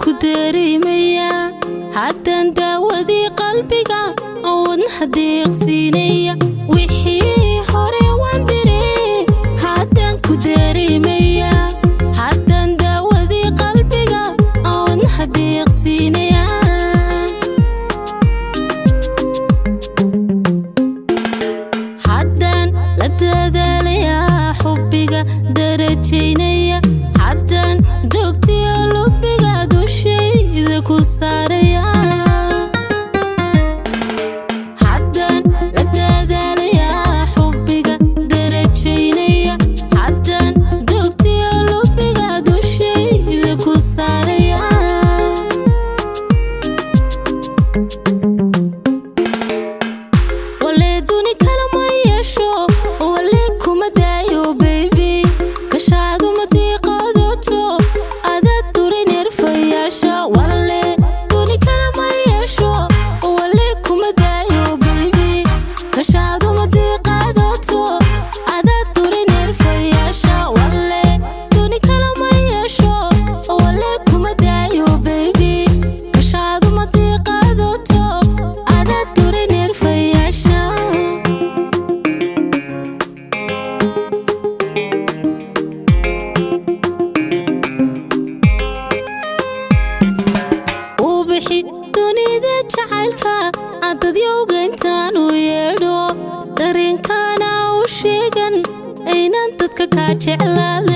Ku dareemayaa haddaan daawadii qalbiga wadnaha deeqsiinaya. Wixii hore waan diree, haddaan ku dareemayaa haddaan daawadii qalbiga wadnaha deeqsiinaya. Haddaan la dadaalayaa xubbiga darajaynaya, haddaan dogtiyo lubiga dushayda ku saaraya. Haddaan la dadaalayaa xubbiga darajaynaya, haddaan dogtiyo lubiga dushayda ku saaraya. Walee duni kale ma yeesho, walee kuma daayo baby. Kashaadu ma diiqadoto, adaad durin irfayaasha. Walee duni kale ma yeesho, walee kuma daayo baby. Kashaadu ma diiqadoto, adaad durin irfayaasha. Walee duni kale ma yeesho, walee kuma daayo baby. Kashaadu ma diiqadoto, adaad durin irfayaasha. Uu bixi dunida jacaylka adadyowga intaan u yeedho, dareenkaana u sheegan aynan dadka kaa jeclaaday.